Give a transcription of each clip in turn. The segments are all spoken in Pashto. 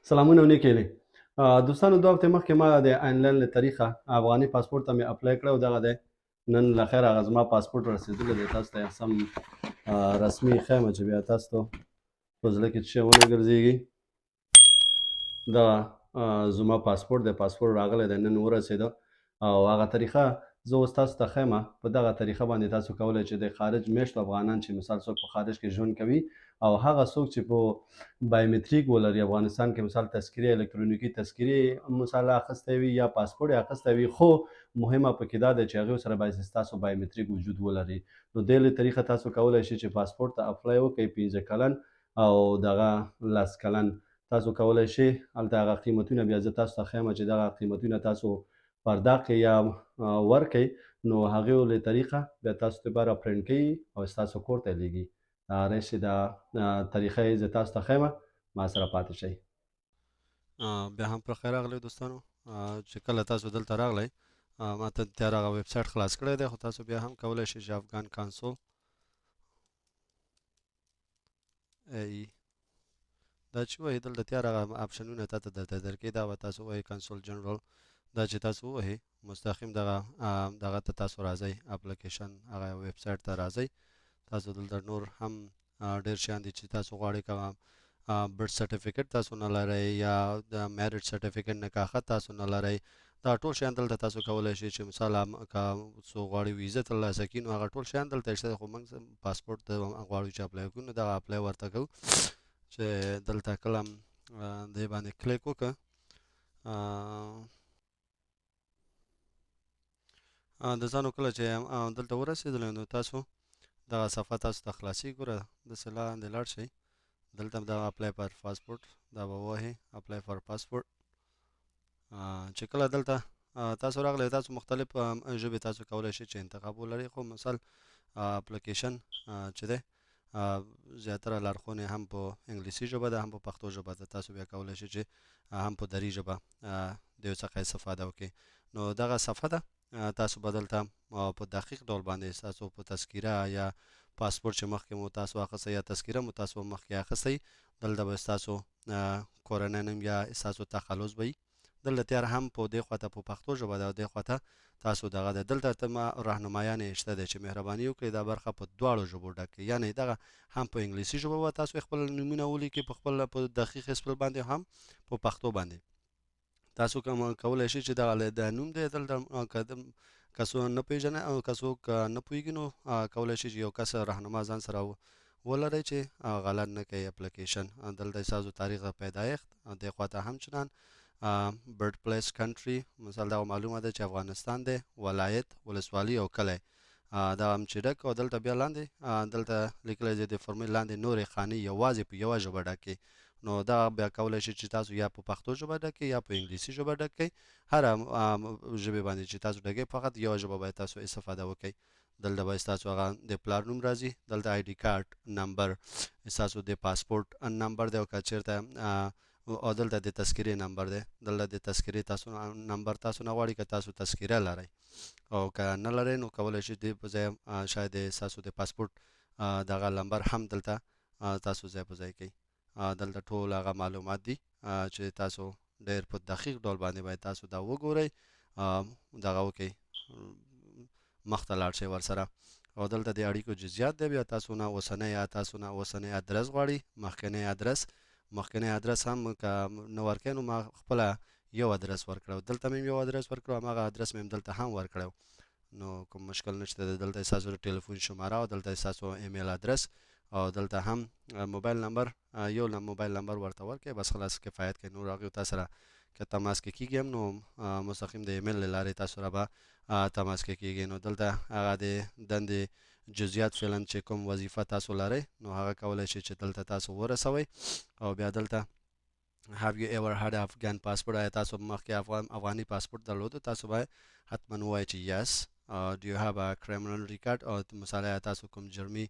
سلامونه او نیکې هیلې دوستانو. 2 هفتې مخکې ما د انلاین له طریقه افغاني پاسپورت ته مې apply کړی او دغه دی، نن له خیره هغه زما پاسپورت رسېدلی دی. تاسو ته یې سم رسمي ښیم چې بیا تاسو ته په زړه کې څه ونه ګرځېږي. دغه زما پاسپورت دی، پاسپورت راغلی دی، نن ورسېده او هغه طریقه زه اوس تاسو ته ښیم. په دغه طریقه باندې تاسو کولی چې د خارج میشتو افغانان، چې مثال څوک په خارج کې ژوند کوي او هغه څوک چې په biometric ولري، افغانستان کې مثال تذکرې، الکترونیکي تذکرې مثال اخیستی وي یا پاسپورت یې اخیستی وي، خو مهمه پکې دا ده چې هغې سره باید ستاسو biometric وجود ولري، نو دې له طریقه تاسو کولی شئ چې پاسپورت ته apply وکړئ. 5 کلن او دغه 10 کلن تاسو کولی شئ. هلته هغه قیمتونه بیا زه تاسو ته ښیم چې دغه قیمتونه تاسو پرداخت کړئ یا ورکړئ، نو هغې له طریقه بیا تاسو ته به پرنټ کوي او ستاسو کور ته لیږي. دا راشي، دا طریقه یې زه تاسو ته ښیم، ما سره پاتې شئ. بیا هم پر خیر راغلی دوستانو. چې کله تاسو دلته راغلی، ما ته تیار هغه ویب سایټ خلاص کړی دی، خو تاسو بیا هم کولی شئ چې افغان consul AE دا چې وایي، دلته تیار هغه آپشنونه تاته درته درکې. دا به تاسو وایي consul general، دا چې تاسو ووهئ، مستقیم دغه ته تاسو راځئ، اپلیکیشن هغه ویب سایټ ته راځئ. تاسو دلته نور هم ډیر شیان دي چې تاسو غواړئ، که birth certificate تاسو نه لرئ یا د marriage certificate، نکاح تاسو نه لرئ، دا ټول شیان دلته تاسو کولی شئ چې مثال که څوک غواړي ویزه ترلاسه کړي، نو هغه ټول شیان دلته شته. خو موږ پاسپورت ته غواړو چې apply وکړو، نو دغه apply ورته کوو. چې دلته کله دې باندې کلیک وکړه، د ځانو کله چې دلته ورسېدل، نو تاسو دغه صفحه تاسو ته خلاصي. ګوره، داسې لاندې لاړ شئ، دلته دغه apply for passport دا به ووهئ. Apply for passport چې کله دلته تاسو راغلی، تاسو مختلف ژبې تاسو کولی شئ چې انتخاب ولرئ، خو مثال اپلیکیشن چې دی، زیاتره لارښوونې هم په انګلیسي ژبه ده، هم په پښتو ژبه ده. تاسو بیا کولی شئ چې هم په دري ژبه د یو څخه استفاده وکړئ. نو دغه صفحه ده، تاسو به دلته په دقیق ډول باندې تاسو په تذکره یا پاسپورت چې مخکې مو تاسو اخیستی یا تذکره مو تاسو مخکې اخیستی، دلته به ستاسو کورنۍ نوم یا ستاسو تخلص به وي. دلته تیار هم په دې خواته په پښتو ژبه ده او دې خواته تاسو دغه ده. دلته ته ما راهنمایانې شته دی چې مهرباني وکړئ دا برخه په دواړو ژبو ډک کړئ، یعنی دغه هم په انګلیسي ژبه به تاسو خپل نومونه ولیکئ په خپل په دقیق spell باندې، هم په پښتو باندې. تاسو کوم کولی شئ چې دغه د نوم دی، دلته که څوک نه پیژنې او که څوک نه پوهیږي، نو کولی شئ چې یو کس راهنما ځان سره ولرئ چې غلط نه کوي اپلیکیشن. دلته ستاسو تاریخ پیدایښت، دې خواته هم چنان birth place، country، مثال دا معلومه ده چې افغانستان دی، ولایت، ولسوالي او کلی دا هم چې ډک. او دلته بیا لاندې دلته لیکلی دی، د فورمې لاندې نورې خانې یوازې په یوه ژبه ډکې. نو دا بیا کولی شئ چې تاسو یا په پښتو ژبه ډک کړئ یا په انګلیسي ژبه ډک کړئ. هره ژبې باندې چې تاسو ډکئ، فقط یوه ژبه باید تاسو استفاده وکړئ. دلته به ستاسو هغه د پلار نوم راځي، دلته ID card number، ستاسو د پاسپورت نمبر دی او که چېرته او دلته د تذکرې نمبر دی. دلته د تذکرې تاسو نمبر تاسو نه غواړي که تاسو تذکره لرئ، او که نه لرئ نو کولی شئ د په ځای شاید ستاسو د پاسپورت دغه نمبر هم دلته تاسو ځای په ځای کړئ. دلته ټول هغه معلومات دي چې تاسو ډېر په دقیق ډول باندې باید تاسو دا وګورئ، دغه وکړئ، مخته لاړ شئ ورسره. او دلته د اړیکو جزئیات دی. بیا تاسو نه اوسنی یا تاسو نه اوسنی ادرس غواړي، مخکنی ادرس. مخکنی ادرس هم که نه ورکړئ، نو ما خپله یو ادرس ورکړو، دلته مې یو ادرس ورکړو، هماغه ادرس مې دلته هم ورکړو، نو کوم مشکل نشته. دلته ستاسو د ټلیفون شماره او دلته ستاسو ایمیل ادرس او دلته هم موبایل نمبر، یو موبایل نمبر ورته ورکړئ، بس خلاص، کفایت کوي. نور هغه تاسو سره که تماس کې کیږي هم، نو مستقیم د ایمیل له لارې تاسو سره به تماس کې کیږي. نو دلته هغه د دندې جزئیات، فعلا چې کوم وظیفه تاسو لرئ، نو هغه کولی شئ چې دلته تاسو ورسوئ. او بیا دلته Have you ever had Afghan passport؟ آیا تاسو مخکې افغاني پاسپورت درلود؟ تاسو باید حتما ووایئ چې yes. Do you have a criminal record؟ او مثلا آیا تاسو کوم جرمي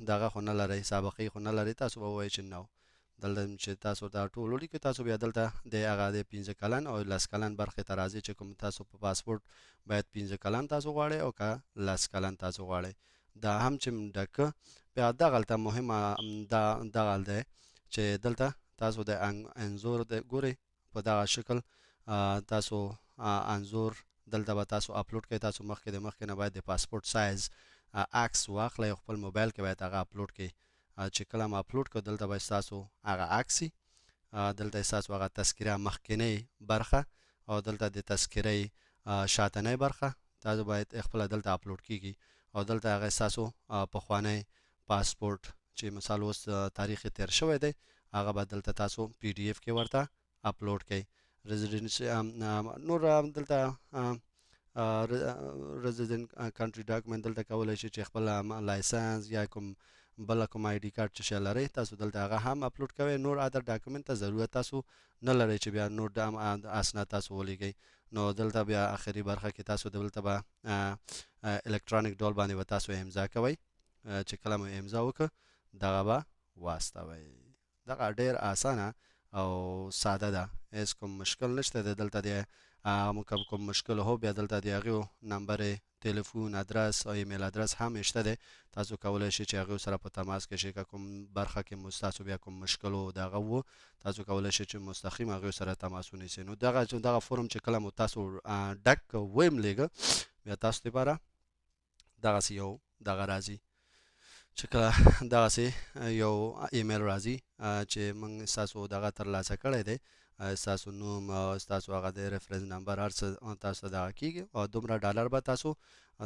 دغه خو نه لرئ، سابقې خو نه لرئ؟ تاسو به ووایئ چې no. دلته چې تاسو دا ټول ولیکئ، تاسو بیا دلته د هغه د 5 کلن او 10 کلن برخې ته راځئ چې کوم تاسو په پاسپورت باید 5 کلن تاسو غواړئ او که 10 کلن تاسو غواړئ. دا هم چې ډک، بیا دغلته مهمه دا دغه دی چې دلته تاسو د انځور د ګورئ په دغه شکل تاسو انځور دلته به تاسو اپلوډ کړئ. تاسو مخکې د مخکې نه باید د پاسپورت سایز عکس واخلئ او خپل موبایل کې باید هغه اپلوډ کړئ. چې کله مو اپلوډ کړ، دلته به ستاسو هغه عکس، دلته ستاسو هغه تذکره مخکنۍ برخه او دلته د تذکرې شاتنۍ برخه تاسو باید خپله دلته اپلوډ کیږي، او دلته هغه ستاسو پخوانی پاسپورت چې مثال اوس تاریخ تیر شوی دی، هغه به دلته تاسو پی ډي اف کې ورته اپلوډ کړئ. ریزیډنسي نور دلته ریزیډنټ کنټری ډاکومنټ دلته کولای شئ چې خپل لایسنس یا کوم بل کوم آی ډي کارت چې شی لرئ، تاسو دلته هغه هم اپلوډ کوئ. نور ادر ډاکومنټ ته ضرورت تاسو نه لرئ چې بیا نور د اسناد تاسو ولیږئ. نو دلته بیا اخري برخه کې تاسو دلته به الکترونیک ډول باندې به تاسو امضا کوئ. چې کله مو امضا وکړه، دغه به واستوئ. دغه ډیر اسانه او ساده ده، هیڅ کوم مشکل نشته دی. دلته د مو کوم مشکل هو، بیا دلته د هغې نمبر تلیفون، ادرس او ایمیل ادرس هم شته دی. تاسو کولای شئ چې هغې سره په تماس کې شئ. که کوم برخه کې مو ستاسو بیا کوم مشکل و دغه وو، تاسو کولای شئ چې مستقیم هغې سره تماس ونیسئ. نو دغه فورم چې کله مو تاسو ډک ویم لیږه، بیا تاسو لپاره دغسې یو دغه راځي، چې کله دغسې یو ایمیل راځي چې موږ ستاسو دغه ترلاسه کړی دی، ستاسو نوم او ستاسو هغه د ریفرنس نمبر هر څه تاسو ته دغه کیږي او دومره ډالر به تاسو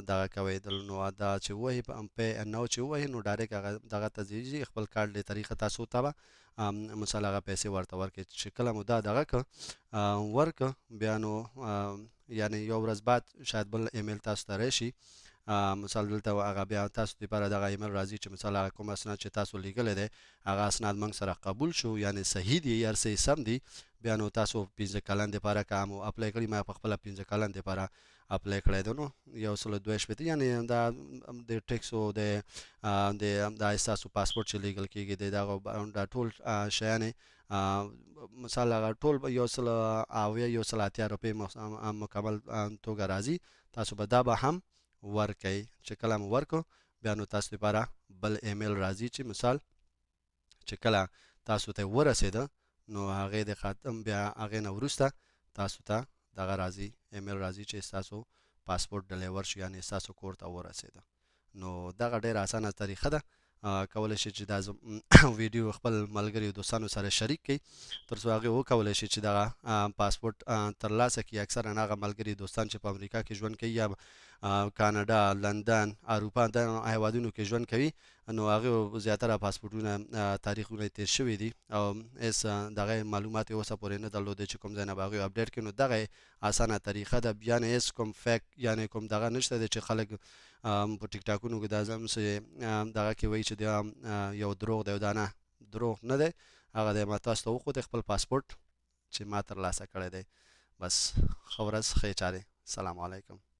دغه کوئ. نو دا چې ووهي په نو چې ووهي، نو ډایرکټ هغه دغه ته ځي، خپل کارت له طریقه تاسو ته به مثال هغه پیسې ورته ورکړي. چې کله مو دا دغه که ورکړه، بیا نو یعنی یو ورځ بعد شاید بل ایمیل تاسو ته راشي. مثال دلته هغه بیا تاسو لپاره دغه ایمیل راځي چې مثال هغه کوم اسناد چې تاسو لیږلی دی، هغه اسناد موږ سره قبول شو، یعنی صحیح دي، هر څه سم دي. بیا نو تاسو 5 کلن دپاره که مو اپلای کړي، ما په خپله 5 کلن دپاره اپلای کړی دی، نو 162، یعنی دا د ټیکس او د د ستاسو پاسپورت چې لیږل کېږي، د دغه دا ټول شیان مثال هغه ټول 170، 180 روپۍ مکمل توګه راځي. تاسو به دا به هم ورکئ. چې کله مو ورکو، بیا نو تاسو لپاره بل ایمیل راځي چې مثال چې کله تاسو ته ورسېده، نو هغې د ختم بیا هغې نه وروسته تاسو ته دغه راځي، ایمیل راځي چې ستاسو پاسپورت ډلیور شو، یعنی ستاسو کور ته ورسېده. نو دغه ډېره اسانه طریقه ده. کولی شئ چې دا ویډیو خپل ملګري او دوستانو سره شریک کړئ، تر څو هغوی وکولی شي چې دغه پاسپورت ترلاسه کړي. اکثرا هغه ملګري دوستان چې په امریکا کې ژوند کوي یا کاناډا، لندن، اروپا د هیوادونو کې ژوند کوي، نو هغه زیاتره پاسپورتونه تاریخونه تیر شوي دي او هیڅ دغه معلومات یې اوسه پورې نه درلودې چې کوم ځای نه به هغوی اپډیټ کړي. نو دغه اسانه طریقه ده، یعنې هیڅ کوم فیک یعنې کوم دغه نشته دی چې خلک په ټیک ټاکونو کې دا ځم چې دغه کې وایي چې دا یو دروغ دی، او دا نه، دروغ نه دی. هغه دی ما تاسو ته وښود خپل پاسپورت چې ما ترلاسه کړی دی. بس، ښه ورځ، ښې چارې، سلام علیکم.